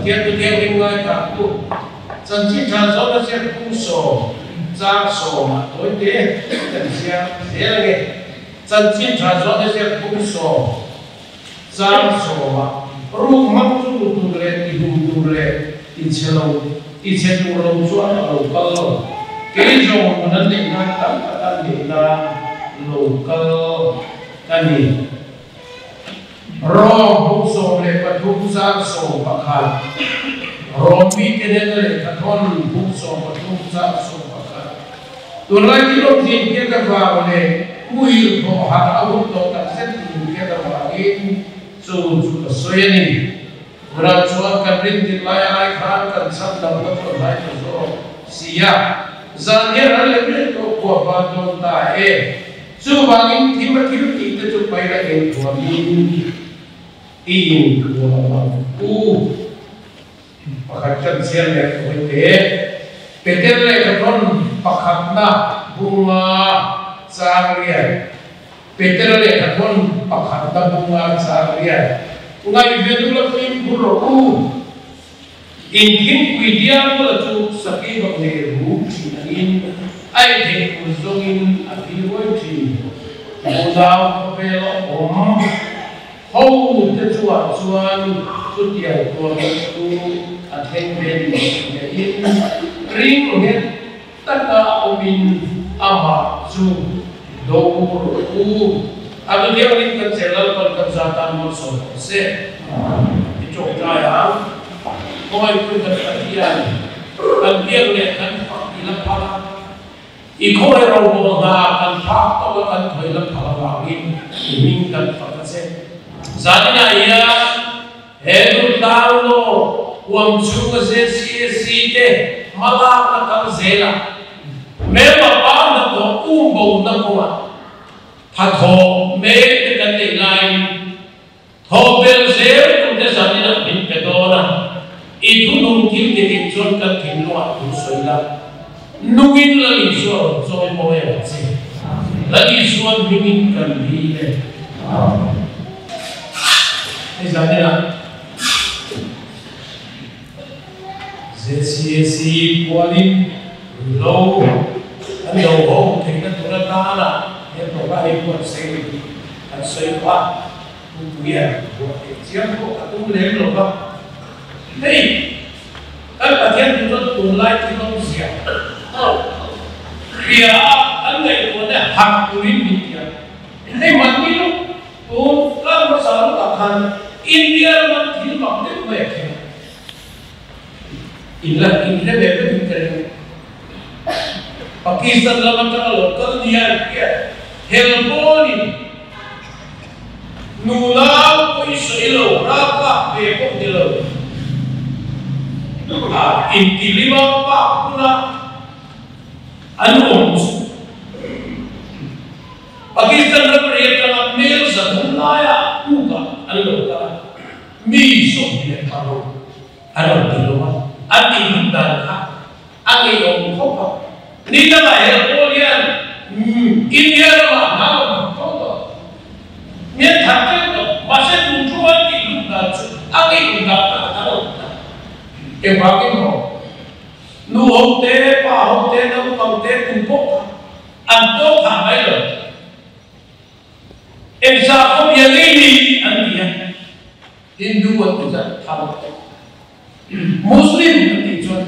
Pathian Thu Thianghlim ngaithla tu Chanchin Tha Zawhna Ziak Phung Sawm Chang Sawmah tawi te kan ziak zel ange. Chanchin Tha Zawhna Ziak Phung Sawm Chang Sawmah ruk hmang chu ru tur leh tihum tur leh tichhe lo tichhe tur lo chuan a lo kal lo. Kei zawng nun an neih nan tam tak an neih nan lo kal ka ni. Rom buk 13 chang 11, Rom mite hnena lehkha thawn buk 13 chang 11. Tunlai thil awm zin hian avang leh muhil thawh harh a hun tawh tak zet tih hian avangin chu chu ka sawi a ni. Tunah chuan kan rin dik lai ai khan kan chhan dam na chuan hlai ta zawk si a, zan hian ral leh mek tawh khua ban dawn ta e. Chuvangin thim a thil tih te chu paila eng thuamin i inthuam ang u. Pakhat kan chhiar leh tawh te, Peter lehkha thawn pakhatna bunga chang riat. Peter lehkha thawn pakhatna bunga chang riat. Ngaihven ula fimkhur rawh u. Inthingpui diamula chu saki bak nei rum thin angin a ei theih tur zawngin a thi ruai thin. Unau khawvel a awm ho te chungah chuan chutiang tuarna chu a thleng ve ni tih hriain ring nghet taka awmin amah chu do rawh u. A nu thianghlim kan che Lalpan kan za tan malsawm rawh se. I tawngtai ang. Khawngaihpui kan Pathian, kan biak leh kan fak i la phal a, i khawngaih robawl hna kan phak tawk a kan thawi la phal avangin i hming kan fak a che. Zaninah hian He Durtlang law huam chhunga ZCSC te hmalakna kal zelah Member pa hnathawh um bona kawngah thathawh mek te kan neih laiin thawh bel zel tur te zaninah min pe dawn a, i thunung thil ti dik chuan kan thinlungah thu sawi la, nungin Lal Isua rawn chawi mawi ang che. Lal Isuan hmingin kan dil e. Hei zanina ZCAC pualin ruihhlo an do ho theihna tur atana he program hi buatsaih kan sawi tawh a, Pupuian buat theih chiam pawh ka tum lem lo va. Hei kan Pathian tu chuan tunlai thil awmzia hria a kan ngaihtuahna harh turin min ti a. Hei mahni lu Tun kar hmasa lutah khan India rama thil mak deuh mai a thleng a, in la in hre ve vek in ka ring a. Pakistan lam atanga lo kal nia an hriat hel pawlin nunau pawh i sawi lo, ralkap ve pawh ni lo, a intilima pak huna an awm chu. Pakistan ramri atanga mel 300 laia pukah an lo kal a, mi 26 an rawn ti lo a, an tihhlim dan kha a ngeiawm khawp a. Ni dangah hel pawl hian India ramah hna rawn thawk tho tawh a, mi an that teuh tawh, mahse tun thu an tihhlim dan chu a ngeiawm dan kha a dang lo tlat. Engvangin maw? Nu ho te, pa ho te, naupang te, kum pawh kha An pawh phah mai lo. Eng sakhaw bia ngei ni an ti a, Hindu an ti zat thar. Muslim an tih chuan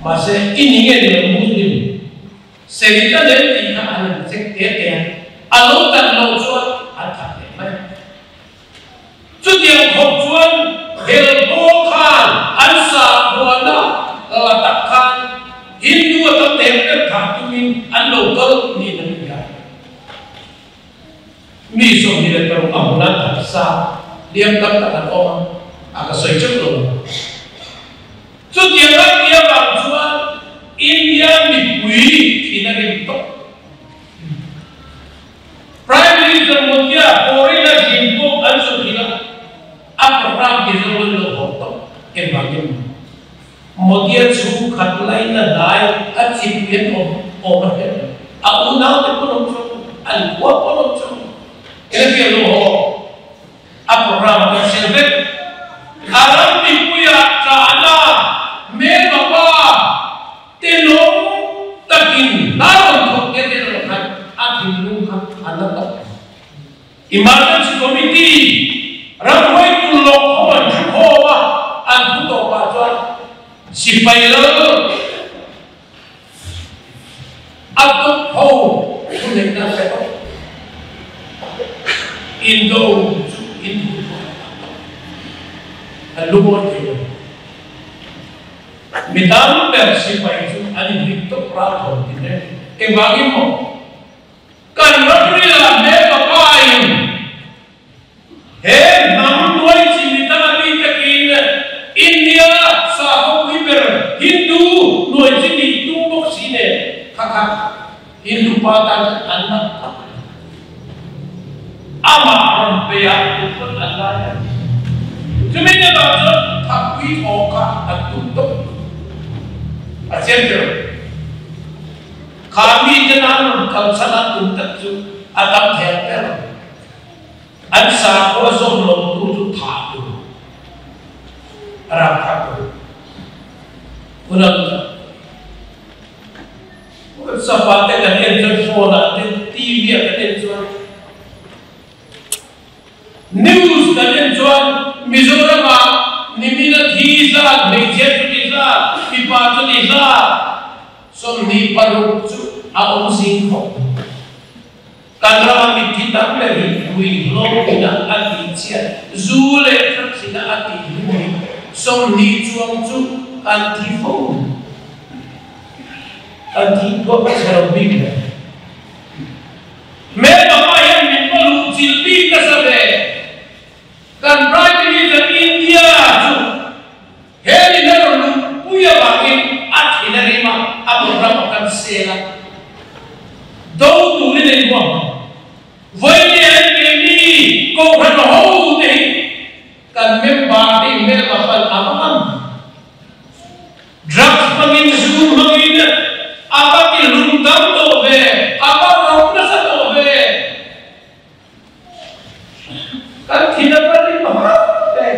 mahse i ni nge ni lo Muslim Satan em tih kha an han check te te a, a lo tan loh chuan an that leh mai. Chutiang khawp chuan hel pawl khan an sakhuana la tak khan Hindu a tam em em thah tumin an lo kal niin an hria. Mi 26 a hmun an that sa hliam tam tak an awm a, a ka sawi teuh lo ang. Chutiang a tia vang chuan India mipui thin a rim tawp. Prime Minister Modi-a foreign a zin pawh an sawi thin a, a program ti zawng an lo haw tawp engvangin Modi-a chhungkhat laina hnai a chip hian awm awm a hriat lo. A unaute pawn awm chauh, an khua pawn awm chauh. Eng nge lo haw? A program a cancel vek. A Emergency Committee ram hruaitu lawk ho an thu khawm a, an thu tawpah chuan sipai lal a tawp ho thu neihna an pe tawp. Indo chu in duh thuai a tawp. An lungawi thei lo. Mi tam ber sipai chu an inhlim tawp ralthawn ti hle. Engvangin maw? Kan ramrilah hmelma pain he hnam nuai chi mi tan a mi takin India sakhawpui ber Hindu nuai chi nih tum bawk si nen kha kha Hindu pa tan an nat tak a ni. Amah rawn pe a tum an lai a ni. Chumi ni vang chuan thakpui thaw kha an tum tawp a chiang ber. Kha mite nan rawn kal chhan an tum tak chu a tam thei ang ber. An sakhua zawm lo tu chu thah tur a rak thak lo. Unau tak. WhatsApp ah te kan en chuan phone ah te TV ah kan en chuan news kan en chuan Mizoram ah nimina thi zat hmeichhia chu ti zat mipa chu ti zat 26 chu a awm zing khawp. Kan rama mitthi tam ber hi ruihhlo ina a tih chiat, zu leh drugs ina a tih hnu hi 20 chuang chu kan thi fo. Kan thih pawh ka chhe lo bik lo. Hmelma pa hian min va luh chilh bik nasa ve. Kan Prime Minister India chu he min a rawn luh pui avangin a thin a rim a, a program a kan sel a. Do turin a inhuam. Vawiin hian keini Kohhran ho te hi kan member te hmelma pal a va ngam. Drugs hmangin zu hmangin a va ti hlum dam tawh ve, a va rawk nasa tawh ve. Kan thin a va rim hauh ve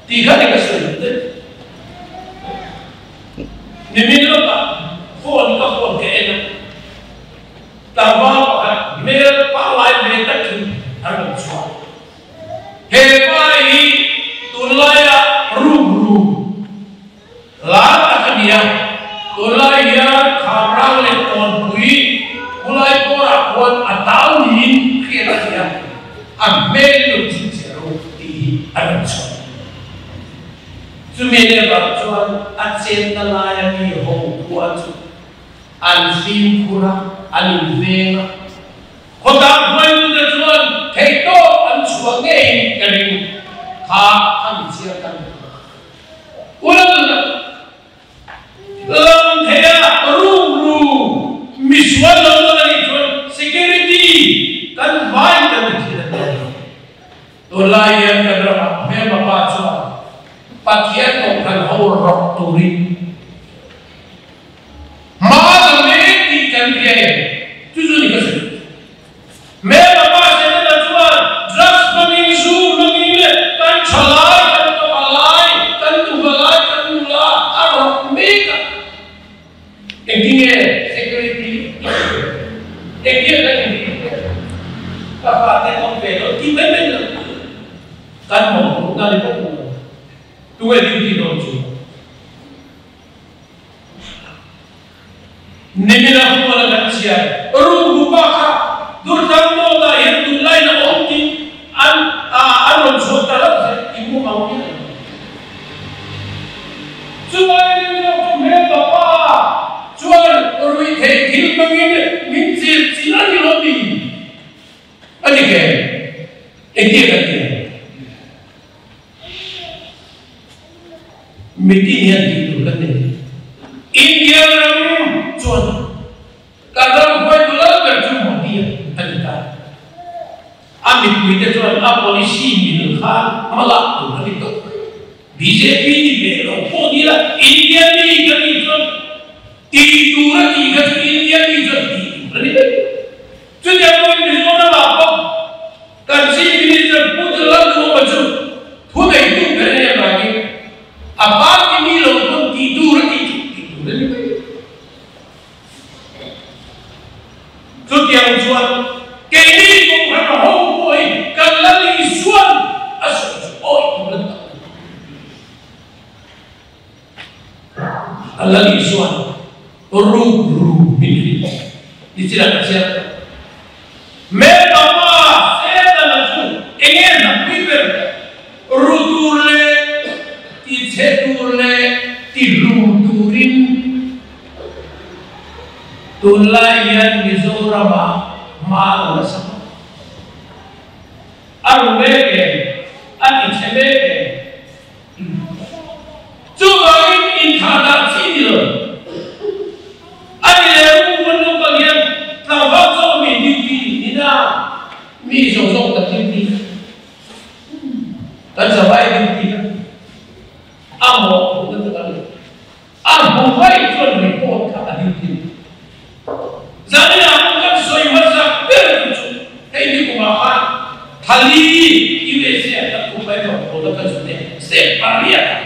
tih kha ni ka sawi duh daih. Nimin lawkah phone ka phone ka en a, tlangval pakhat hmel pangngai ve takin a rawn chhuak. He pa hi tunlaia rukru lar tak a ni a, tunlai hian Khamrang leh Kawnpui khulai kawrah khuan a tau niin hriat a ni a, a hmel lo chhinchhiah ro tih hi a rawn chhuak. Chumi leh chuan a chenna laia mi ho khua chu an fimkhur a, an inveng a. Khawtlang hruaitute chuan theihtawp an chhuah ngeiin ka ring kha a mi chiang kan hmu a. Ulal lam theia rukru misual lo dawn a nih chuan security kan vai kan ni thin a ni a. Tunlai hian kan ramah hmelma pa chuan Pathian kohhran ho rawk turin Hma la mek tih kan hria em? Chu chu ni ka sawi. Hmelma pa Setana chuan drugs hmangin, zu hmangin kan tha lai, kan tawha lai, kan nuva lai, kan nula a rawk mek a. Engtinge security i hre ve? Engtia kan inrin ve? Ka fate awm ve lo tih mai mai lo. Kan mawhphurhna ni bawk lo. Tunge duty dawn chu? Nimina huala kan chhiar rukru pa kha Durtlang Mall ah hian tunlaiin a awm tih an an rawn chhuah ta hlauh se i hmu ang miah lo. Chulai nimina chu hmelma pa chuan ruihtheih thil hmangin min chilh chilh a ni lo mi a ni ke engtia kan ti ang? Mitin hian tih tur kan nei. India ram chuan kan ram hruaitu lal ber chu Modi a ni ta. A mipuite chuan a policy mil kha hmalak tur a ni tawh mai. Bjp ni ve lo pawh ni la, India mi kan nih chuan tih tur a tih kha chu India mi chuan tih tur a ni mai. Chutiang pawhin Mizoramah pawh kan Chief Minister Pu Lalduhoma chu thu neitu ber a nih avangin a party mi lo pawn tih tur a tih chu tih tur a ni mai. Chutiang chuan keini Kohhran. Kan Lal Isua'n rukru min hrilh ni chinah ka chhiar tawh. Hmelma pa Setana chu enge hnapui ber ru tur leh tichhe tur leh tihlum turin tunlai hian Mizoramah hma a la nasa khawp. A ru mek em? A tichhe mek em? Chuvangin inthahdah chi ni lo. A ni leh u hun lo kal hian tlangval chauh mi duty ni na mi zawng zawng kan duty kan zavai duty na a mawhphurhna chu kan nei. A hmu mai chuan report kha a duty. Zaninah pawh kan sawi hmasa ber tu chu hei ni kumah khan Thali USA ah kan kum mai rawngbawlna kan zut e, state pariat ah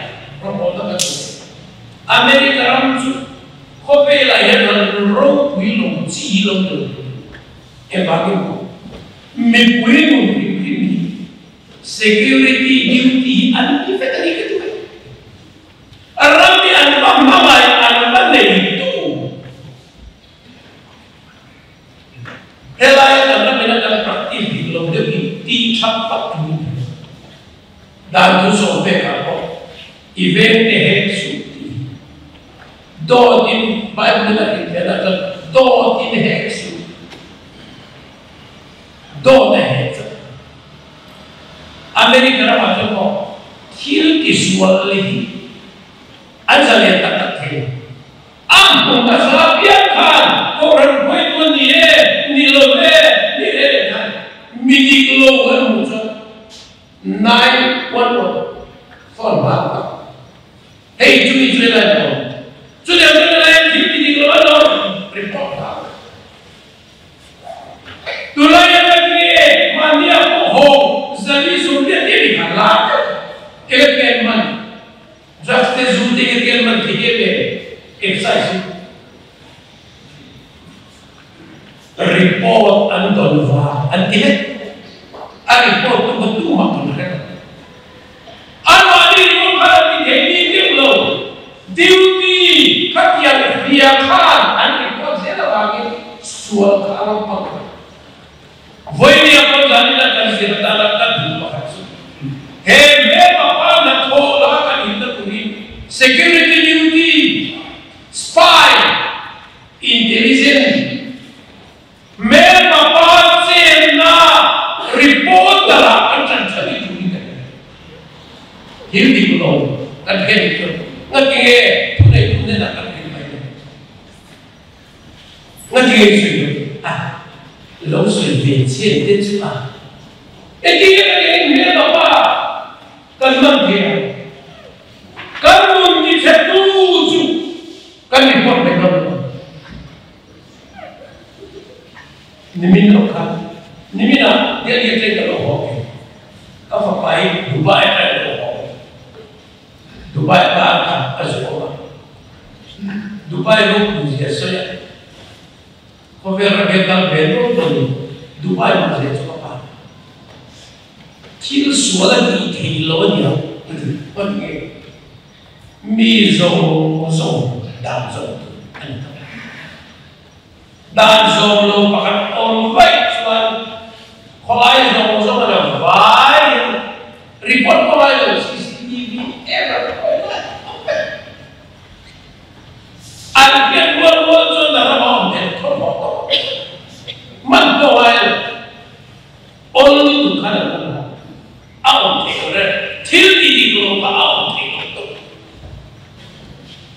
rawngbawlna kan zut e. America ram chu khawvelah hian ran ropui lo chi lo ni lo engvangin maw mipui nun hrim hrim hi security duty hi an ti vek a ni ka ti mai. Ram hi an va hmangaih an va neitu. Helaia kan ram ina kan practice dik lo deuh hi tih that tak tur a ni. Dan thu sawm pekah pawh i vengte hek suh tih hi dawtin Bible in a hrilhfiahna chuan dawtin hek suh, dawt a hek chak. America ramah chuan maw thil tisual hi an zalen tak tak thei lo. A hmu hmasa piang khan Kohhran hruaitu a ni e, ni lo e, ni reng reng khan mi dik lo an hmuh chuan 911 phone hma tak hei chu Israel a ni awm. Chutiang chuan helai thil ti dik lo an awm report ta. Tunlai hian kan nge mahnia pawh haw zali sawmriat em i khan la teuh eng eng man drugs te zu te eng eng man thei em em excise hi report an dawn vang an ti vek a report tu kha tumah kan hre lo anmahni ringawt khan an ti thei ni deuh lo duty khatiang hria khan an report zel avangin sual kha a rawn pang mai. Vawinia pawh zanin a kan zir atana ka duh pakhat chu he hmelma pa hnathawh laka kan inna turin security duty, spy, intelligence, Hmelma pa chenna reporter ah kan ṭan ṭha ni turin ka hria. Thil dik lo kan hre dik lo. Ngatinge thuneitu hnenah kan hrilh mai lo? Ngatinge i sawi lo? A lo sawi ve chian te chu a. Engtinge kan engin hmelma pa kan man thei ang? Kan nun tichhetu chu kan report mai dawn lo. Nimin lo khan niminah Delhi atangin ka lo haw ve. Ka fapa hi Dubai atangin a lo haw ve. Dubai tar kha a zawm a. Dubai ropui zia sawi a. Khawvel ram hian kal ve nual pawhin Dubai mak zia chu ka pa. Thil sual a tih theih lo a nia a ti. Ngatinge? Mi zawng zawng dan zawng tur a ni ta. Dan zawng lo pakhat awm vaih chuan khawlai zawng zawng a la vai in report pawh ngai lo cctv camera te pawh in la awm vek. An hriat rual rual chuan a ram a awm thei lo thawmhnaw tawp man pawh ngai lo. Only tur khan an awm lo. A awm thei lo reng. Thil ti dik lo kha a awm thei lo tawp.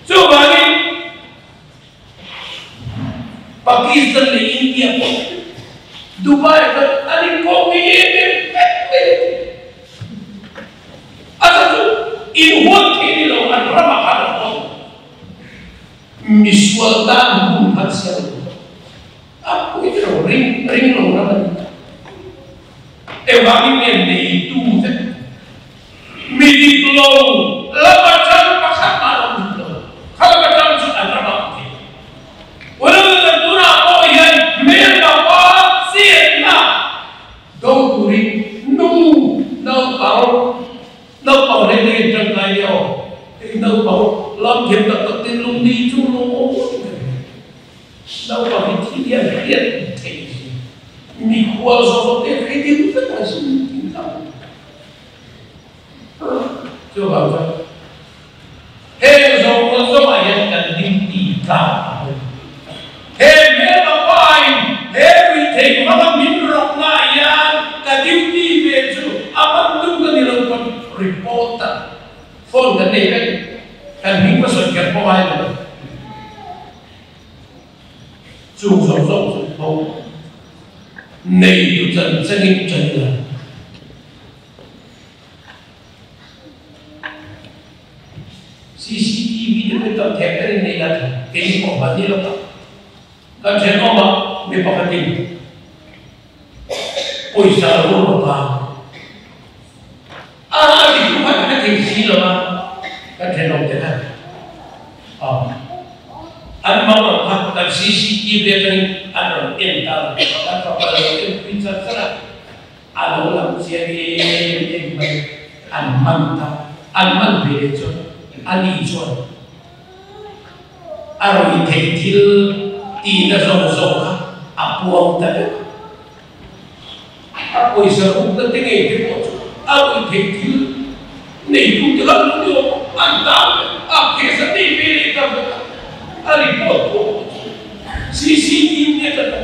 Chuvangin Pakistan leh India pawh Dubai khan an inkawm ngei em em vek mai a ti. A chhan chu inhuat thei ni lo an ramah khan an awm. Misual tan hun khan siam a ni. A pui lo ring ring lo ram a ni. Engvangin nge neitu te mi dik lo lam atang pakhat mah an awm duh lo. Kha lam atang chu an ram ah an thei. Unau tunah pawh hian hmelma pa chetna do turin nu naupang naupang reng rengin tangkai nia aw. Hei naupang lam thiam tak tak te. Tin lungni chu lawm awm ve. Naupang hi thil hian hriat theih a si. Mikhual zawh zawh te hre deuh vek a si tih kha. Chuvang chuan heng zawng zawngah hian kan duty tlang a hawi. He hmelma pain he ruihtheih hmanga min rawknaah hian ka duty ve chu a man tu ka ni lo pawn report a phone kan nei vek. Kan hming va sawi kher pawh ngai lo. Chung zawng zawng chu tho nei tu chan changin chan ila. CCTV te pawh tam thek takin nei la thei, keini pawh hman ni lo tak. Kan thenawmah mi pakhatin pawisa a lo rawt a, a ti chu khan ka thei si lo a, kan thenawm te khan an mang ang kha kan CCTV atangin an rawn en ta a, kan fapa lo en pui char char a. A lo lang chiang em em mai, an man ta, an man ve leh chuan a ni chuan a rawi theih thil tihna zawng zawng kha a puang ta vek a. A pawisa rukna te ngei te pawh chu a rawi theih thil neitute kha an lo ni awm a, an tan vek a, case an nei ve leh ta vek a, a report pawh chu CCTV atanga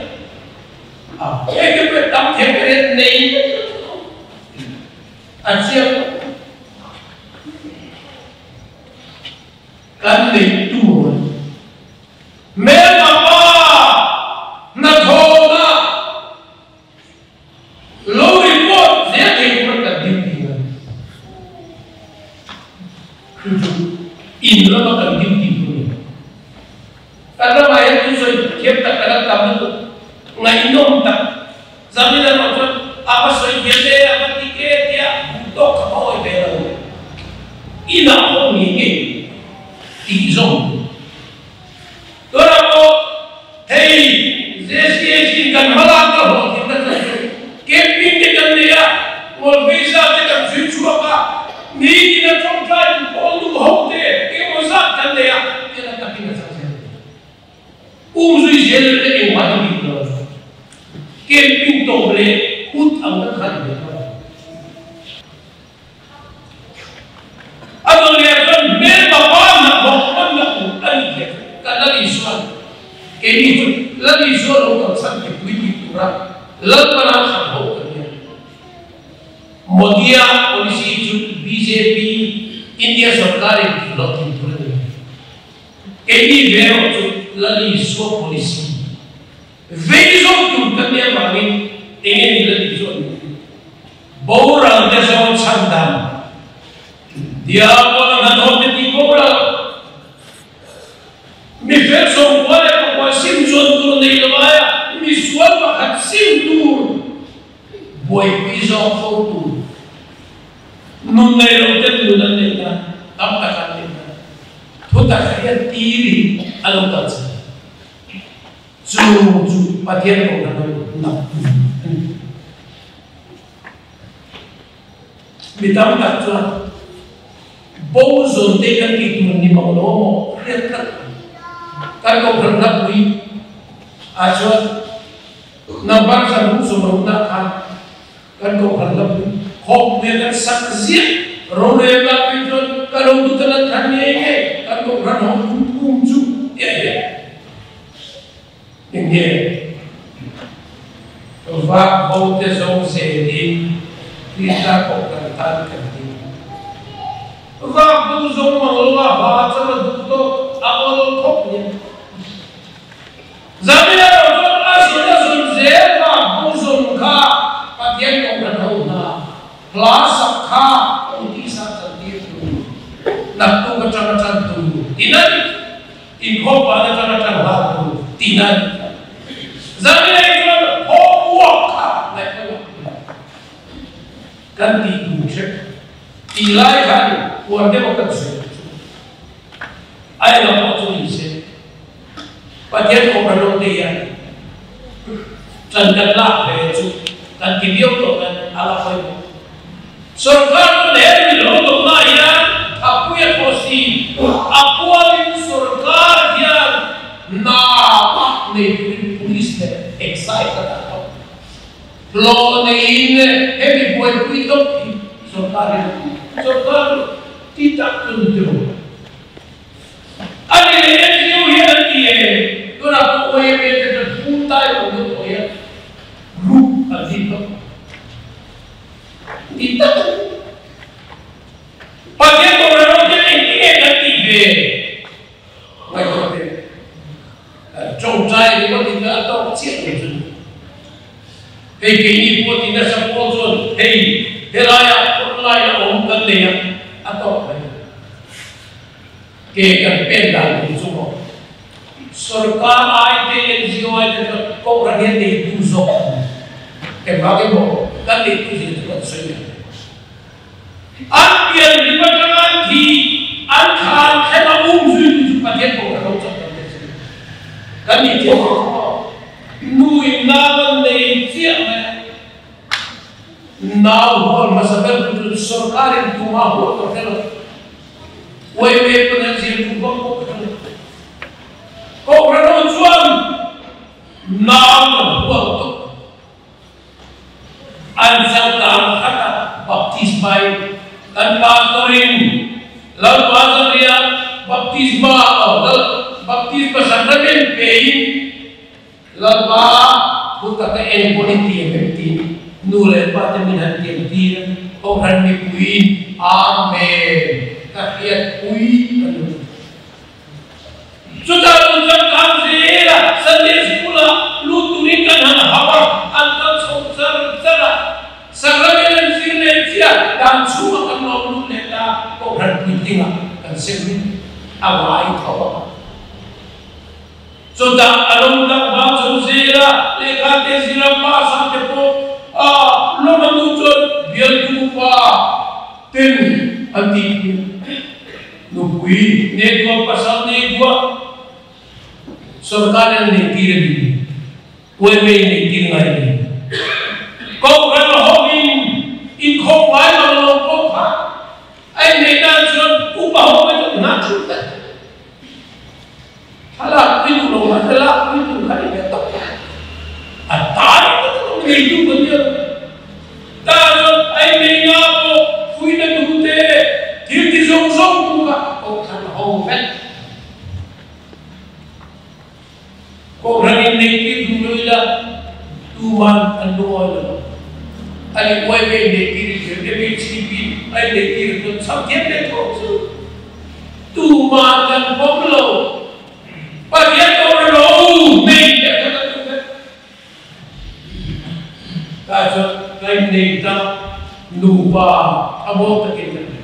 Hei te pawh tam thei ber hian nei vek lo chu a chiang lo. Kan neih tur a ni. Hmelma pa hnathawhna lo report zel thei tur kan duty a ni. Chu chu in lama kan duty tur a ni. Kan ramah hian thusawi thiam tak tak an tam lutuk, ngaihnawm tak. Zamina erawh chuan a va sawi thiam e, a va ti e tia duh tawk kha ka awi ve lo. Inah pawh ngei ngei tih zawng. Tunah pawh hei JCH in kan hmalak ka hlawhtlinna chuan chu camping te kan nei a, Ngawlveisa te kan zui chhuak a, nitin a tawngtai tu pawl nu ho te engemaw zat kan nei a, tian a takin a chang zel a ni. Um zui zel leh engmah i bik lo. Camping tawp leh ut ang kan khan i ve tawh a ni. A dawt leh chuan hmelma pa hna thawk hman na tur a nih theih chu kan Lal Isua a ni. Keini chu Lal Isua lo kal chhan ti pui tih tura Lalpana khat ho kan ni a. Modi-a policy chu bjp India sorkarin tih hlawhtlin tur a ni lo. Keini ve erawh chu Lal Isua policy vei zawk tur kan nih avangin enge ni Lal Isua nih chu? Boral te zawng chhan dan Diabola hnathawk te tih boral mi fel sawmkua leh pakua sim chuan tur nei lo aia mi sual pakhat sim tur buaipui zawk fo tur nun nei lo ten nun an neih nan tam tak an neih nan thu tak hian tirin a lo kal chhan. Chu chu Pathian kohna lo nak tu a ni. Mi tam tak chuan bo zawn te kan tih tur ni mang lo maw hriat tlat a ni. Kan kohhran hlapui ah chuan number kha lung sawmrukna khan kan kohhran hlapui khawpui a kan sak ziah rorel lah phei chuan ka lo duh ta lan thlan ngei ngei kan kohhran ho kum chu tiah hian Enge vak bo te zo zelin Krista kohhran tan kan ding. Vak bo zo mang lo a ha chang a duh tawk a awl khawp nia. Zamina erawh chuan a zun a zun zel vak bo zawng kha Pathian kohhran ho hna hla sak kha u tihsa chantir tu naktuk atanga tan tu tin a ni. Inkhawm pan atanga tan hlan tur tihna a ni tlat. Zanlei chuan homework kha ngaihtuah kan tih tur hrep tih lai khan puan deuh a kan sawi chu a engah pawh chu ni se Pathian kawmra lo te hian tan kan lak ve chu kan ti viau tawh nan a la pawimawh. Sorkar chu leh mi lo dawhna hian a pui a thaw si, a pualin sorkar. Sorkar ti tak chu ni tiro. A ni leh NGO hian an ti e, tunah pawh YMA te chuan full time awm deuh tawh hian group an din tawh. Ti tak a ni. Pathian Kohhran ho hian engtinge kan tih ve? Ngaihtuah teh. Tawngtai ringawt in a tawk chiah lo chu ni. Hei keini pawh ti nasa pawl chuan hei helaiah phawrh lai a awm kan nei a, a tawk mai. Ke kan pen dan tur chu maw sorkar ai te NGO ai te chuan kohhran hian neitu zawk an ni. Engvang emaw kan neitu zia chu kan sawi ang. An pian hlim atanga an thi, an thla an thleng a um zui tu chu Pathian pawh ka lo chak tam leh si. Kan nih thiam lo chu maw? Nu in nau an nei chiah mai a, nau hual hmasa ber tu chu sorkar in tumah hual ka hre lo. Uaime pawn an zir duh bawk bawk ka hre lo. Kohhran ho chuan nau kan hual tawp. An changkang khat a, baptisma in kan pastor in Lalpa Zahriah baptisma aw lal baptisma sacrament pe in Lalpa thu taka enkawl i tiam em tiin nu leh pa te min han tiam tir a, Kohhran mipui in Amen ka hriatpui ka nu. Chutah tun chuan kan zel a, Sunday School ah lut turin kan han hau a, an kal chho char char a, Sacrament an zir leh chiah dan chhungah kan lawm lut leh ta, Kohhran puitling ah kan sem rin a ngai tho a. Chutah a lo tlangval chho zel a, lehkha te zir a, pass ah te pawh a lawm a hnu chuan bialtu upa ten an tih pui a. Nupui nei duah, pasal nei duah, sorkar in nei tir a ni, uaime in nei tir ngai a ni. Kohhran ho in inkhawm ngai lo lo pawh kha a inneih nan chuan upa ho mai chuan hna thu vek. Thlalak pui duh lo mah se lak pui tur kha ni ve tawp. A tai tak lo neitu kan nia lo. Tah chuan a inneihna pawh fuihna duh te, thil ti zawng zawng tu kha Kohhran ho vek. Kohhran inneih tir duh lo ila tuman an lungawi lo ang. A ni uai ve inneih tir i hria, MHCP a inneih tir chuan chham thiam ve tho chu. Tuman kan pawm lo. Pathian Kohhran ho nei te kha kan duh vek. Tah chuan ka innei ta, nupa thlamuang takin kan nei.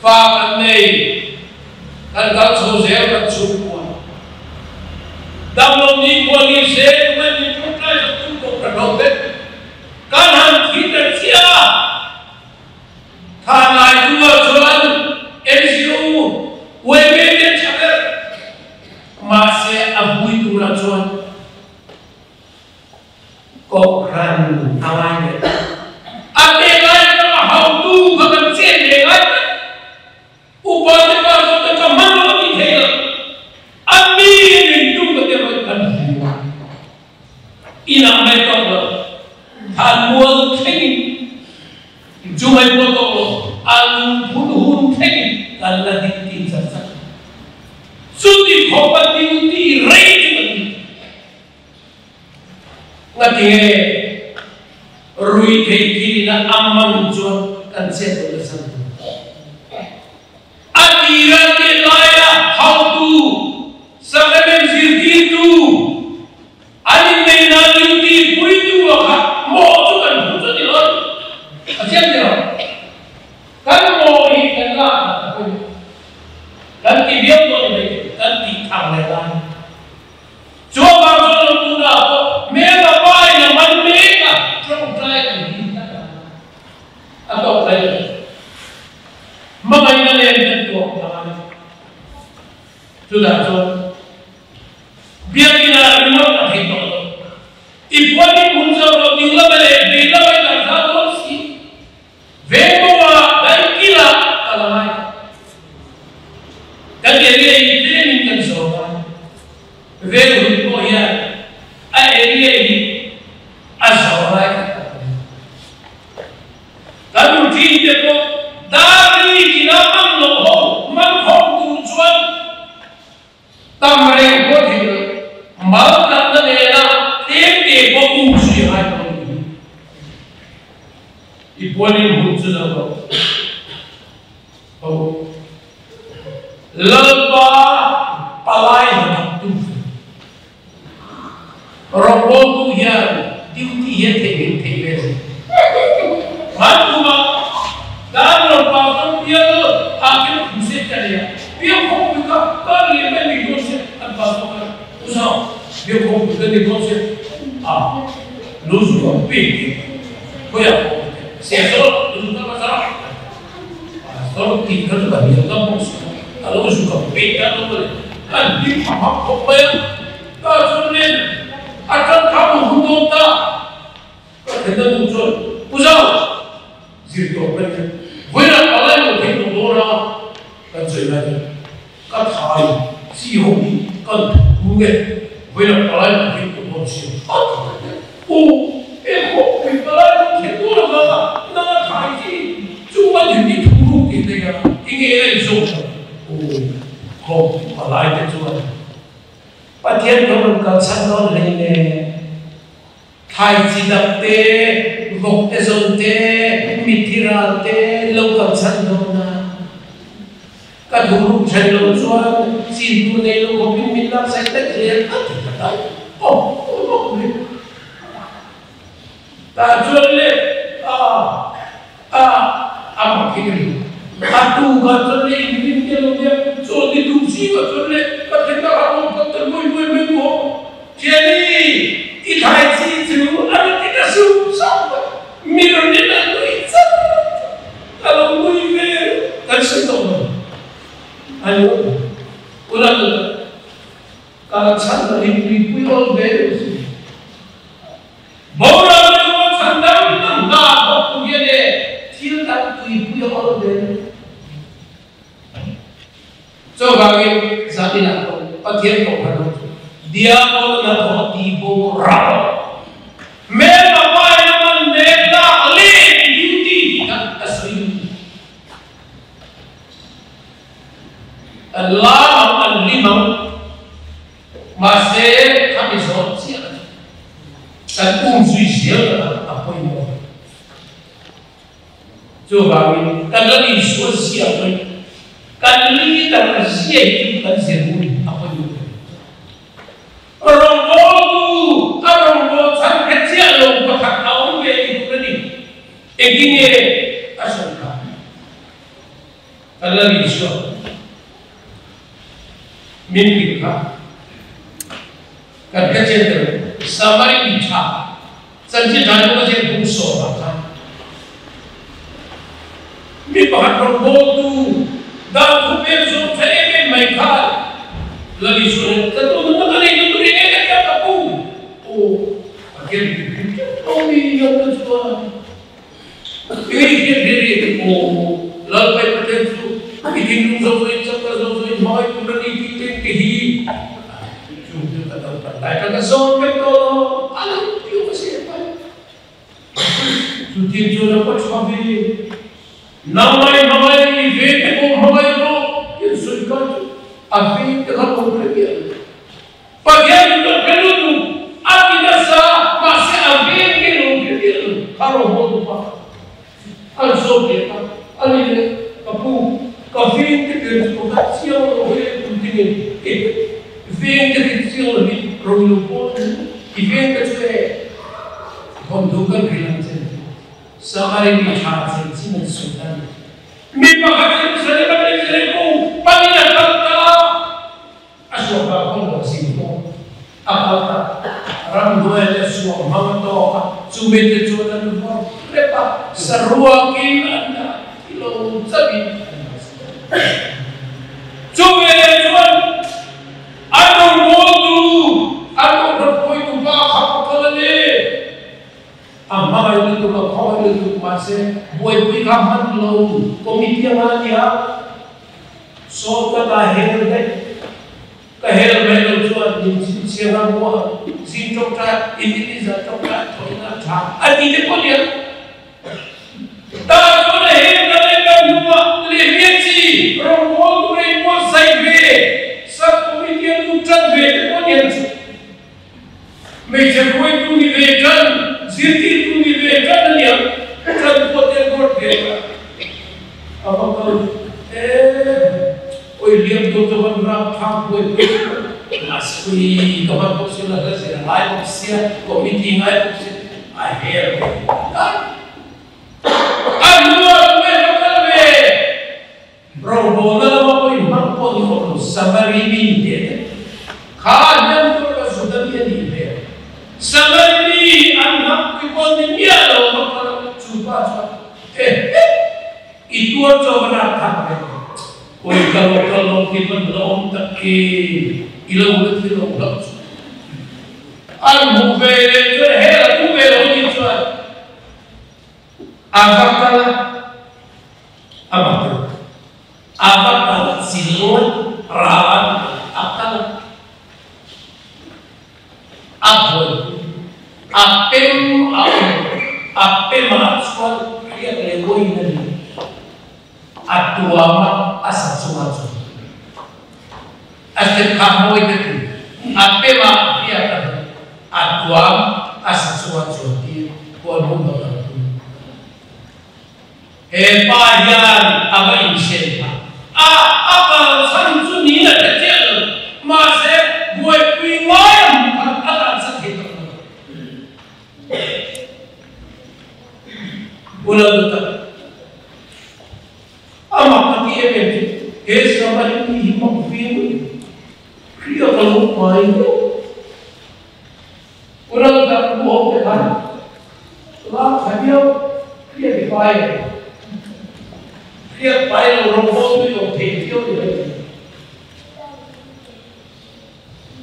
Fa kan nei, kan kal chho zel kan chhungkua. Damlo ni khua ni se tungai min ṭawngṭai sak tum pawh ka hlauh vek. Kan han thi ta chiah a, tha ngai duah chuan NGO uaime te tha ber. Mahse a vui turah chuan Kohhran a ngai leh ta. A pe ngai atanga hautu kha kan chen ve ngai vek. Upa te pa zawk te ka hman lo a tih theih loh. A mi ringtu ka te rawn kan hmu a. Inah mai tawk lo, thanmual thlengin chu mai pawh tawk lo, a lungphun hun thlengin kan la ding tih char char. Chuti khawpa duty rei chu kan ni. Ngatinge rui thei thil ina a man chuan kan chet lo nasa lo. A tira te laia hautu, sacrament zirtirtu, an inneihna duty puitu a kha mawh chu kan hmu chu ni lo. A chiang ni lo. Kan mawh hi kan lak dan a pawimawh. Kan ti viau dawn ni mai thei, kan tih thang leh lai. Chu avang chuan lo tunah pawh hmel a pain a man mek a, tawngtai an him tlat a, a tawk lai lo. Hmangaihna nen kan tuak ta a ni. Chutah chuan Biakina ringawt a thei tawh lo. I puanin hmun zo lo ding lama leh vei lama i kal zau dawn si. Vengbawa kan kila kal a ngai tawh. Kan area hi tlemin kan zawm a, veng hun pawh hian a area hi a zawm lai khat tak a ni. Kan routine te pawh dar. puanin hmun chu zo rawh. Ho. Lalpa palai hnathawktu fel. Rawngbawltu hian duty hi a theihnghilh theih ve zel. Hman kuma dan rawn pau chuan bial ah khian crusade ka nei a, bial khawmpui kha kar lian mai ni dawn se an pau chuan ka u zau bial khawmpui ka ni dawn se a lu zu ka pe tih khawiah pawh ka ti se saw lu zu ka bazar a pastor tih kha chu ka hnial ngam bawk si lo a lo zu ka pe ta lo mawle an hlim hap hap khawp mai a. Ka chuan nen a tan kha mu hun dawn ta. Ka thlen na nu chuan, Pu Zau, zir tawp ka nia. Vawiinah palai lo thei tawh dawn a, kan sawi lai hian ka thai chi ho hi kan thuk e, vawiinah palai lo thei tawh dawn si a ti ta hle. U, he khawpui palai lo thei dawn avanga nang a thai chi chu a dim i thuk ruk tih daih a, enge a inzawm ta? U, khawpui palai te chuan Pathian kan rawn kalchhan dawn hlei le. Thlai chi dap te, vawk te zawn te, mitthi ral te lo kalchhan dawn a. Ka thuruk then lo chuan chin tur nei lo khawpin min laksaih daih zel a ti ta daih. Aw, aw bawk mai. Tah chuan le, a, A a mak hi ka ni. A tu ka chuan leh in rin te lo nia, chaw ni duh si ka chuan leh ka then na kha awm phawt ta luai luai mai maw. Thiani, i thlai chi chu a rawn ti ta sup sup a, mi rawn en a nui char char, ka lo nui ve kan sawi tawh lo. A ni awm lo. Unau te ka la chhan lo hi tuipui awl ve deuh si. Boral te chuan chhan dang dang hna a thawk tu hian e thil dang tuipui a awl ve lo. Chuvangin zaninah pawh Pathian kohhran ho chu Diabol hnathawh ti boral hmelma paina man nek lak leh duty tih kha a sawi duh ni. An lam ang an hlim ang. Mahse, khami zawh chiah a ni. Kan um zui zel dan a pawimawh. Chuvangin, kan la insual zia mai, kan leader zia hi chu kan zir hun a pawimawh ber. Rawngbawltu a rawngbâwl chhan hre chiah lo pakhat a awm ve ni tur a ni. Engtinge a sawi kha? Kan la insual. Min hrilh kha kan hre chian deuh. Samari mi tha chanchin tha chu ka ziak bung sawm ah khan mi pakhat rawngbawltu dan thu pek zawng tha em em mai khan Lal Isua hian ka tu nunna ka nei tu tur eng eng a tia ka pu aw Pathian mi hrim teuh tho mi lo na chuan Hei hian he ri aw Lalpai Pathian chu i thinlung zo zo in chakna zo zo in hmangaih tur a ni tih te ke hi chung chu ka naupan lai kha ka zawn vek tawh lo a lo piu ka si pai chu tin chuan a pa tha ve nangmai hmangaih ve te pawh hmangaih rawh tih an sawi kha chu a ve te kha lo hre miah lo. Pathian in kan hre lutuk a ti nasa, mahse a veng nge lo hre miah lo, kha rawh haw duh a, an zawt leh ta, a ni le, ka pu, ka veng te ber chu ka hlat chiang lo he tum te nge, e, veng te rit chiang lo hi ro lo pawl a ni, i veng te chu e, thawmhnaw kan ri ang che, Samari mi tha chanchin an sawi ta ni. Mi pakhat Jerusalem atangin Jericho panin a kal ta. A suahpa kawng lo zin pawh a kal ta. Ramhnuai leh suah hmang a tawk a, chumi te chuan an vawr hrep a, saruakin an dah thi lo chauhin an dah si a. Chumi leh chuan an rawngbawltu, an rawn phawitu pa kha pakhat a ni. A hmangaih lutuk, a khawngaih lutuk, mahse buaipui kha hman lo committee anga a nia. Saw ka ta hel daih. Ka hel mai lo chuan min chhinchhiah a mua zing tawngtai in in in zan tawngtai thaw in a tha a ti te pawh nia. Ta chuan a hel ka leh ka hnungah lehlian chi rawngbâwl tur a inbuatsaih ve sub committee a lut tan ve te pawh nia chu. Hmeichhe hruaitu ni ve tan, zirtirtu ni ve tan a nia. Tan pawh te Oi liam tu chu van ram thang pui pui Asui ka van bawk si la hla zir a ngai bawk sia committee ngai bawk sia a hel ve tak a hnuah tunge lo kal ve Rawngbawlna lama pawh inhmang pawh ni awm lo Samari mi ni teh te kha hliam tur ka Juda mi a nih hmel Samari mi an hnampuii pawh ni miah lo va kal a chu pa chuan he he I tuar chaw va rak thak ve. Oi ka lo kal lo hi van la awm tak e, i lo la thi lo hlauh chu. An hmuh ve leh chuan hel a tum ve lo nih chuan a va kal a, a va kal a va kal chil ral a kal a, a buaipui a pem a awm a pemah chuan hriat leh vawiin a ni. A tuam a, a sa chungah chuan a step kha mawi ka ti. A pemah hriat a duh, a tuam a sa chungah chuan tir huan hun va kalpui. He pa hian a va insen phah a, a kal chhan chu niin a hre chiah lo. Mahse, buaipui ngai a hmuh khan a kalsan thei tawh lo. U Lalduta, amah ka ti em em chu he Samari mi hi mak viau a ni. Hria ka lo hmai deuh. U Lalduta, u ho te khan lak tha viau, hria ti pai em? Hriat pai lo rawngbawl tui awm thei viau ni mai thei.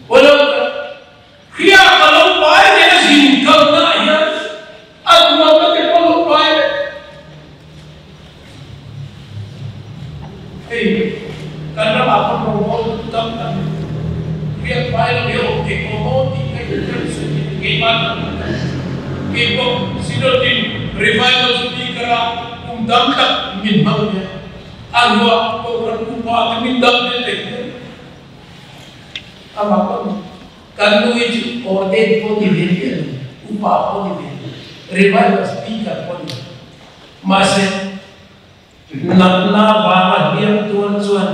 U Lalduta, Hria ka lo pai leh a zin kalna ah hian a tuamna te pawh lo pai vek. Hei kan ramah pawh rawngbawl tu tam tak hriat pai lo hi a awm thei tawh maw tih ka inhriat suh hi keimah tak tak a ni. Kei pawh Synod in Revival Speaker ah kum tam tak min hmang ve a, a ruah Kohhran upa te min dam ve thei hian Amah pawh kan nu hi chu ordained pawh ni ve miah lo, upa pawh ni ve lo, revival speaker pawh ni lo. Mahse, natna vanga hliam tuar chuan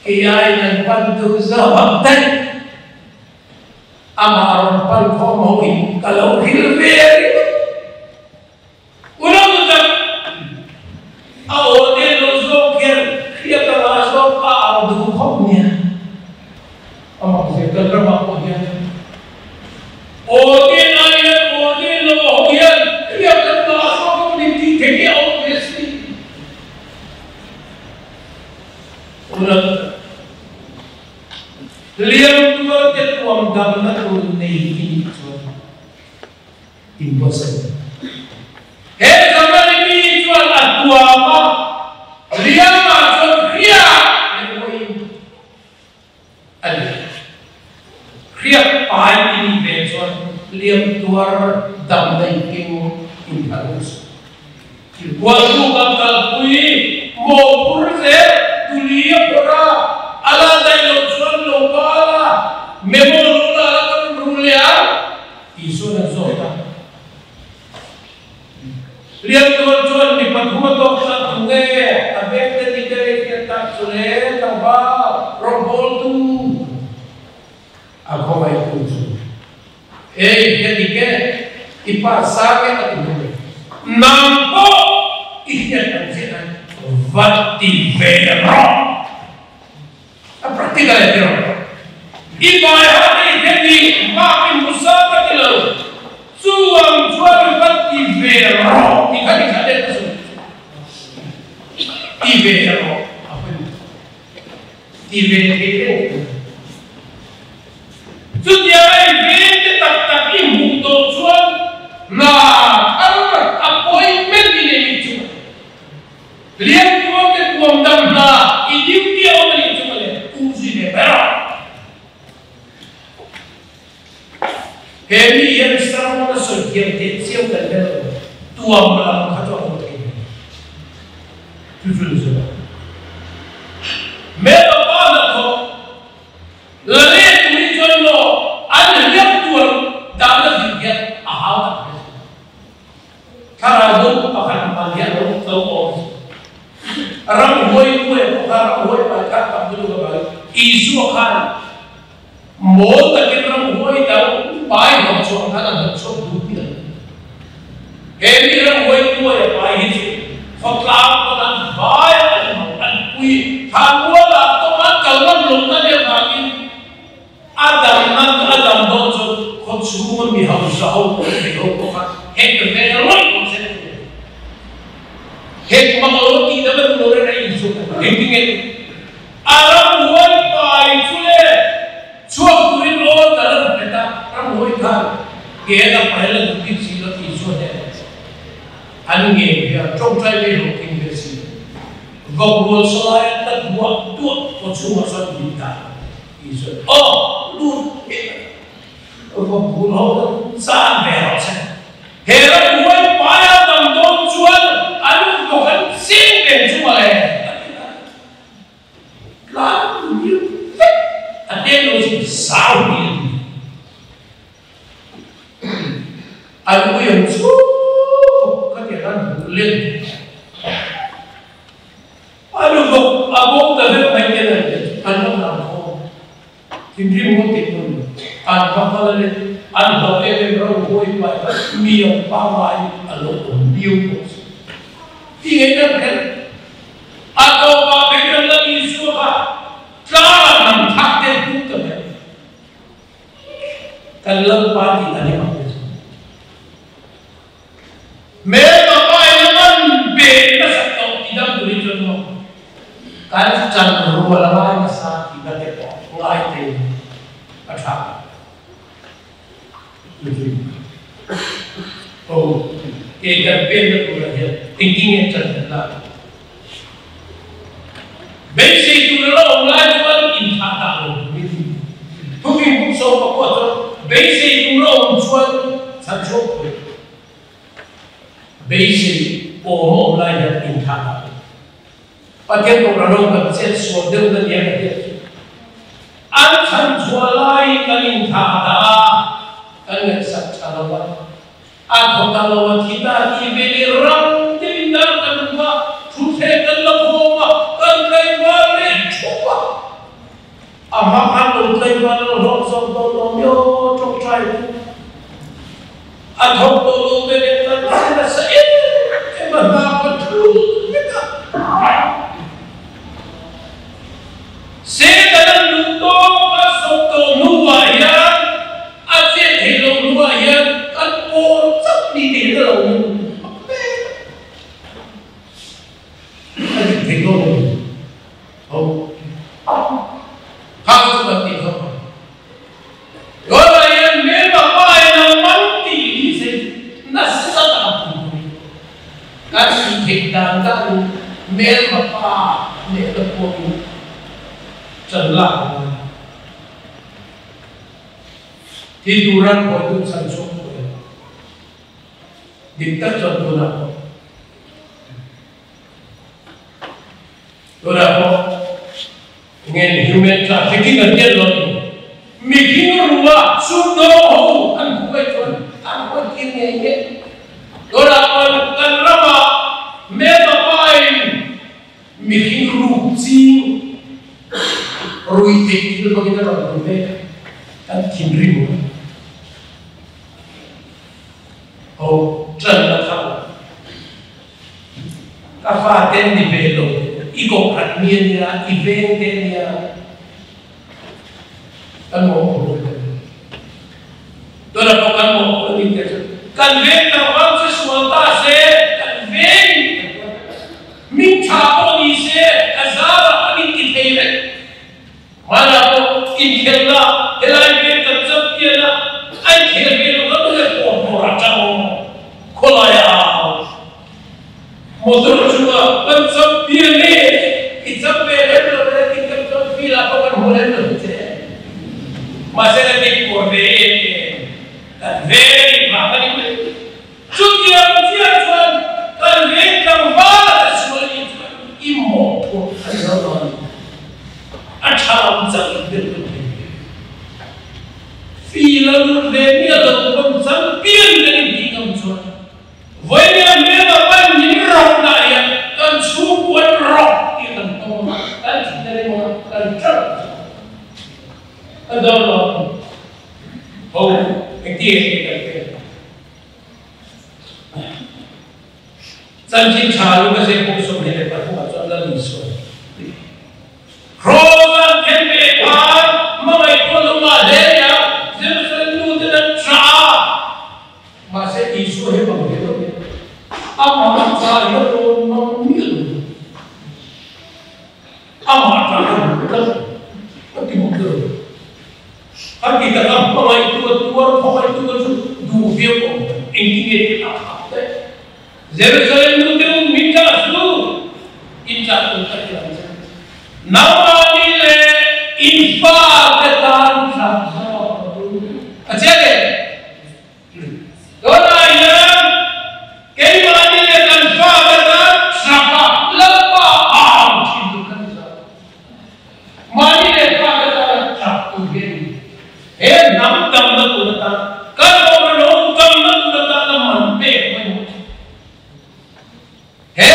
kei aiin an pan duh zawk ang daih. Amah rawn pan khawm ho in ka lo hrilh ve ringawt. Unau tak, a aw te lo zawk hian hriat a ngah zawk a ang duh khawp nia. Amah zir kan ramah pawh hian aw te lai hian aw te lo a ho hian hriat an ngah zawk a ni tih theih hi a awm ve si. Unau tak, hliam tuar te tuam damna tur nei i nih chuan Impossible. He Samari mi chuan a tuam a, Liama chuan hriat leh vawiin a ni. Hriat pai i nih ve chuan hliam tuar dam daih keng inphalh suh. Hualtu kan kalpui mawhphur zel tuli a phawrh a, a la daih loh chuan lo bal a, memo lo la la kan rul leh ang. Isuan an zawt a. Liantual chuan mi pathum a tawk tak tu nge a veng te ni te rei fiat tak chu le tlangval rawngbawltu a khawngaihtu chu hei ka dik e, i pa sang e a ti mai mai. Nang pawh i hriat ang chiah nan va ti ve rawh. A practical e tiraw? I baiha te i hre tih bak i hmu sa ka ti lo. Chu ang chuan i va ti ve rawh tih kha ni kha let a sawi chu. Ti ve rawh a pawimawh. Ti ve thei reng a ni. Chutiang a i veng te tak tak i hmuh tawh chuan hna thar appointment i nei nih chu. Liantuam te tuam dam hna i duty a awm a nih chu mawle, um zui ve mai rawh. He mi hian sermon a sawi thiam teh chiam kan hre lo, tuam lam kha chu a hmu thei mai. Chu chu ni zawk. Hmel a pa hnathawh la let turin chuan maw an hliam tuar dan a zir hian a hau tak hle. Thlarau bo pakhat man hi a lo awm. Ramhuai tuai pawh kha ramhuai pai kha tam lutuk avangin Isua khan mawl takin ramhuai dang pai hnawh chhuah khan a hnawh chhuak duh miah lo. He mi ramhuai tuai a pai hi chu khawtlang pawn an vai an hmuh an pui Thanmualah tawng an kal ngam lohna nia vangin A damna a dam dawn chuan khaw chhunga mi hausa ho pawh thei ho pawh kha hek ve rawih pawh se ti lo. Hek mang lo tih dam a duh lo reng a inchhung kha engtin nge tih? A ramhuai pai chu le chhuak turin order a rawn pe ta, ramhuai khan ke a pai la duh bik si lo tih chuan e an ngen ve a, tawngtai ve hlawhtling ve si lo. Vawkrual salai an la duah duah khaw chhungah chuan min dah. Tih chuan aw lut hmel a va bul ho kha chan ve rawh se. He ramhuai paia dam dawn chuan an vawk an ching ve chu mawle a ti ta. Tlan hmel vek a hnen lo chu zau hmel a ni. An ui ang chu khatiang an hmuh len. A nu bawk a bawk ta vek mai te lai te chu an lo lam khawm. Thinrim ngawt tih hmun an va kal a le, an hlauh em em ro huai pai kha mi ang pangngai a lo awm viau bawk si. Ti ngei ber kher a tawpah Beidawng Lal Isua kha tlangah hnam thlak te tum ta mai. Kan Lalpa tih dan hi mak ve chu. Hmelma pain a man ve hmasak tawh ti dam turin chuan maw kan chan rual a ngai hmasa tih na te pawh ngai thei a tha ho ke kan pen na turah hian engtin nge chan kan lak beisei tur a la awm lai chuan inthah dah lo turin thufing buk sawm pakua chuan beisei tur a awm chuan chhan chhuak thei beisei awm a awm lai hian inthah dah lo Pathian kawmra rawng kan chet sual deuh na nia ka hriat chu an chhan chhuah laiin kan inthah dah a kan ngaihsak tha lo a. A thaw ta lo a, thi ta ti ve leh rang deuhin dar kan ru a, thutthleng kan la khawm a, kan tlaivar leh thup a. A hma khan lo tlaivar lo hlawk zawk dawn lo mi aw tawngtai pu. A thawk tawh lo ve leh kan che nasa em em a, hna ka thul vek a. Setanan duh tawk a sawp tawh hnuah hian a chet theih loh hnuah hian kan pawl chauh ni te hi ka lo hmu mak ve a dik thei dawn lo tho kha chu kan ti tho tunah hian hmelma pa in a man tih hi se nasa tak a pum kan tih theih dan dan hmelma pa leh la pawhin chan lak a ngai. Thi turan hawitu chan chhuak tawh em? Dik tak chuan tunah pawh tunah pawh nge ni human trafficking an tiat lo ni mihring rua sumdawng ho an hmuh mai chuan an hawi tir ngei ngei. Tunah pawh kan ramah hmelma pain Mihring ruk ching rui theih thil bangin a rawn ru mek a, kan thinrim a. Ho ṭan la thar lo. Ka fa te an ni ve lo, i kawhkhat mi a nia, i veng te a nia, kan mawhphurh ve lo. Tunah pawh kan mawhphurh a ni tih chu kan veng tlangval chu sual ta se, kan veng Min tha pawh ni se, a zarah an inti thei vek. Hmanah pawh inkhelhna helai veng kan champion a, a inkhel ve lo kan le pawh hmawr a tang khawlai a au. Motor chunga kan champion e, i cham ve lem lo e tih kan chuan field ah pawh kan hmu lem lo che. Mahse kan inpawr ve em em, kan veng vang a ni mai. Chutiang chiah chuan kan veng tlangval a sual nih chuan i mawhphurh a ni lo dawn a ni. A tha lam chauh in bil lut thei ve. Fi la lut ve miah lo pawn champion kan intih ngam chuan vawinia hmel a pan min rawk dah hian kan chhungkuan rawk tih kan tawng. dawn lo. Ho, engtin nge kan pek? Chanchin tha lu ka zir pawh 23 ah chuan Lal Isua Kraws an khen ve khan hmangaih pawn awm ah hle nia Jerusalem nu ten an tah a, mahse Isua hi bang ve lo e, amah tah hi a rawn mang miah lo. Amah tah hi a rawn tlat a ti bawk lo. A ti tak a, hmangaihtu a tuar, hmangaihtu ka chu duh viau awm engtin nge tih a khak daih. Jerusalem nu te u min tah su, in tah tur ka ti ang che. Nangmahni leh in fate tan tah zawk rawh u. A chiang em? Tunah hian keimahni leh kan fate tan tah a Lalpa au thin tur kan ni zawk. Mahni leh fate tana chak tur hi a ni. He hnam damna tur atan, kan awmlo damna tur atana man pek pawimawh thin. He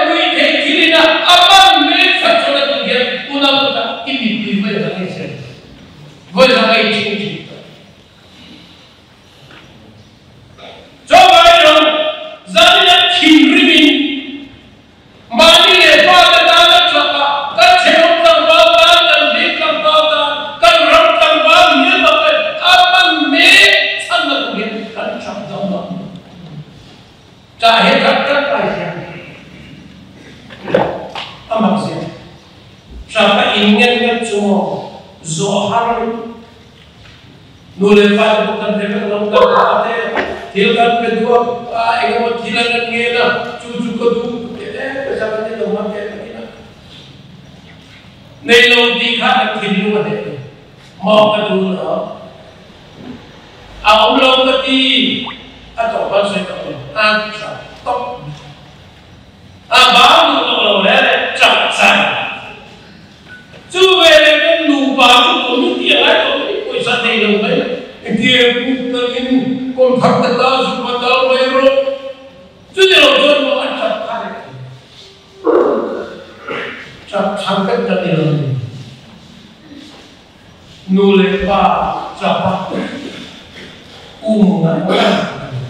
ruihtheih thilina a man mek khat chuan a tur hian unau kutah i mittui vawi zang i sen, vawi zang a i chhung thin ta. Chuvangin zanin thinrimin Mahni leh fate tan a chak a, kan thenawm tlangval tan, kan veng tlangval tan, kan ram tlangval hmel bak leh a man mek chhanna tur hian kan chak dam lo. Tah he khat kan kai hian a mak zia chak a inngen ngat chu maw zawh har Nu leh pa te pawh kan hre vek lo, kan pa te thil kan pe duak a, eng emaw thil an rawn ngen a, chu chu ka duh ka ti e, pawisa kan nei lo hman teh ka ti na. Nei lo tih kha kan thinlung a hneh lo, maw ka duh lo, a awm lo ka ti, a tawp an sawi tawh lo, an tha tawp mai. A bang duh tawh lo le le chak chai. Chu veleh kan nupa chu committee a ngai tawh mai, pawisa nei lo mai, engtia kut kalin kawm thar ta ta zu pa dal mai rawh. Chuti lo chuan maw an chap kha leh thei. Chap chhang vek kan ni lo ni. Nu leh pa chap a um ngai ngai kan ni lo.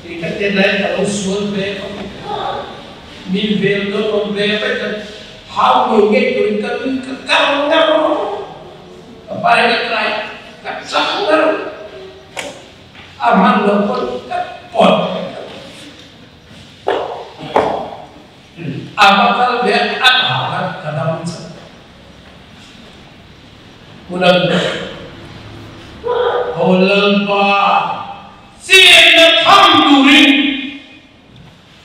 Kei ka tet laiin ka lo sual ve khawp mai. Min vel dawn awm ve vek a. Hau ngei ngei turin ka nui ka kar ngar ka pai ka kai ka chang ngar a hman lo pawn ka pawt a va kal ve a tha khan ka dam chak Unau Ho Lalpa chenna tham turin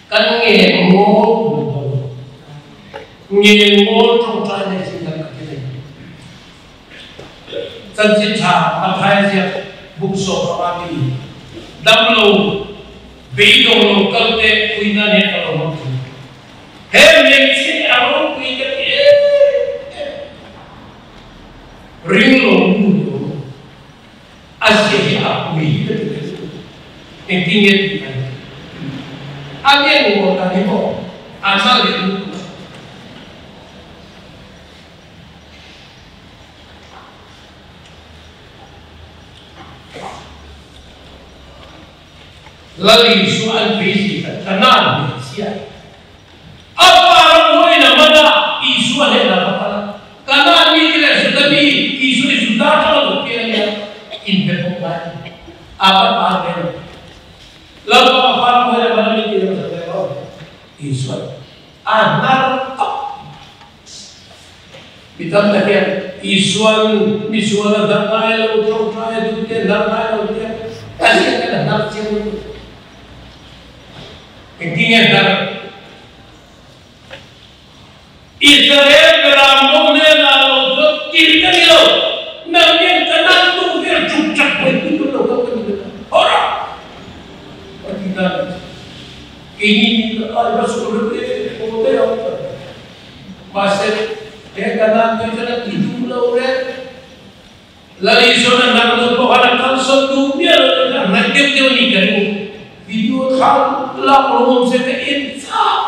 Kan ngen ngawl tur dawn lo. Ngen ngawl tawngtai nei chin kan ka ti thei. Chanchin tha Mathaia ziak buk 15 mi damlo beidawng lo kal te puina nen ka lo hmang thin. He hmeichhe a ropui ka ti em em. Ring lo nu ni awm lo. A zia hi a pui hi ka ti thei lutuk. Engtin nge tih mai? A ngen ngawt dan hi maw a na leh lutuk a. Lal Isua an beisei kha Kanan hmeichhia. A pa ram huain a man a, Isua hnenah va kal a. Kanaan mite leh Juda mi, Isua hi Juda atanga lo piang a nia, inbe pawh ngai a ni. A va pa ve lo. Lalpa a pa ram huain a man a ni tih a hre ve lo. Isua a hnar tawp. Mi tam tak hian Isua'n misual a hnar ngai lo, tawngtai a duh te a hnar ngai lo tia ka hriat hian a hnar chiang lutuk. Engtin nge hnar? Israel beram bo hnenah lo chuan kir ka ni lo, nang hian ka nan duh vel tuk chak mai pui dawn lo kha ka ni ve ta. Haw rawh! Ka ti ta a ni. Keini ni ka ai va sual reuh e, haw daih ang ka ti. Mahse, he ka nan tui chuan a ti duh lo reng. Lal Isuan a hnar dawn pawh khan a kalsawn duh miah lo chuan a hnaih deuh deuh a ni ka ring. Video thla lak lo awm se ka en chak.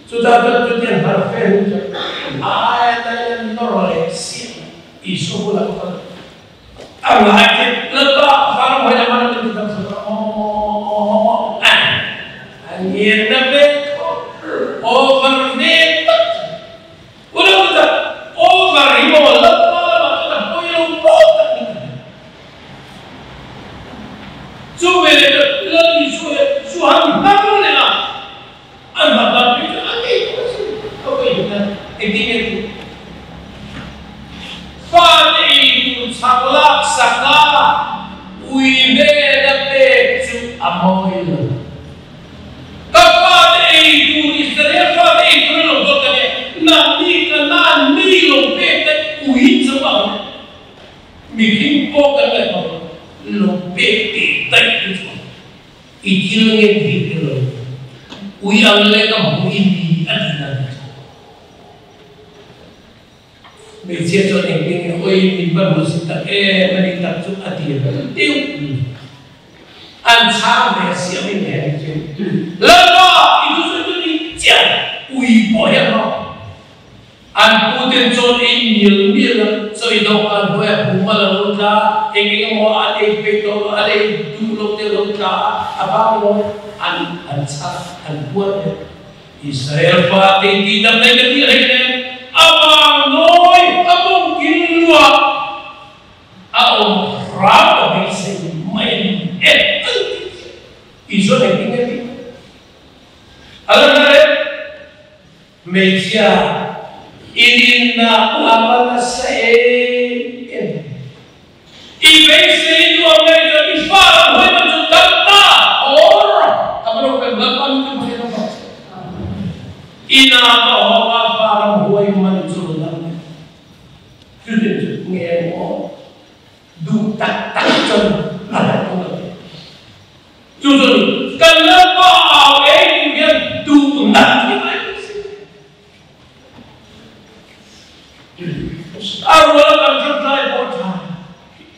Chutah chuan chutiang hnar fe hun chuan aia daiin a nawr leh siah Isua. saka ui hnena pek chu a mawi lo. Ka fate ei tur, Israel fate ei tur a lo dawt a nia, nangni Kanaan mi lo pek te ui chu ang e. Mihring pawh kan ngaih hmang lo, lo pek teh daih te chu ang. I thil ngen hi hre lo, ui ang leh ka hmu i ni a ti na ni chu. Hmeichhia chuan engtin nge awi min va hmu zin tak em a ni tak chu a ti deuh ni. An chhang ve a siam in he ni chu. Lalpa i thusawi chu ni chiah ui pawh hian maw. An puten chuan ei mial mial a, chaw i dawhkan hnuaiah bum a lo tla a, eng eng emaw an ei peih tawh lo, an ei duh lo te a lo tla a, a vang lo an an chhak an puar hle. Israel pa te tih dam daih ka tih hlei nen a vang nawi a bawng kil luah a awm hram ka beisei mai a ni e an ti chiah. Israel engtin nge tih? A la hna reng. Hmeichhia, i rinna a va nasa em em. I beisei nuam ngei chuan i fa lam hawi man chu dam ta or a va lo pem lam ang chu hmai lam bak che. I na va hawng a fa ram huai man chu lo dam em. Chutin chu nge maw duh tak tak chuan a dam lo ve. Chu chu ni, kan Lalpa au ei tur hian duh nat hi mai ang si. A ruala kan hrat lai pawh a tha,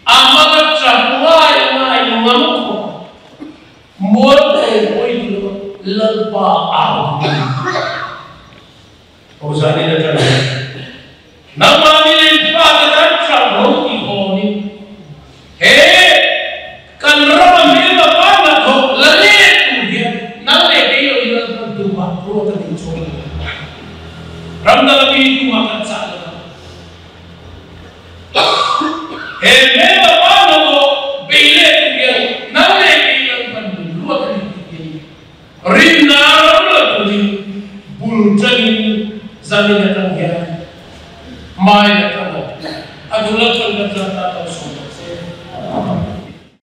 a hmanga tap ngai ngai ngam khawp a, mualpho pawi ti lo Lalpa au tur hi. Hosanna atang hian nangmahni leh in fate tan tap ho tih hawnin he kan rama hmelma pa hnathawk la let tur hian nang leh kei lo in Lalpan tumah ruat a nih chuan lo. Ram dang ami tumah kan chah lo ang. He hmelma pa hnathawk bei let tur hian nang leh kei Lalpan min ruat a nih tih hian Rinna ram la turin bul tanin zanin atang hian mai la.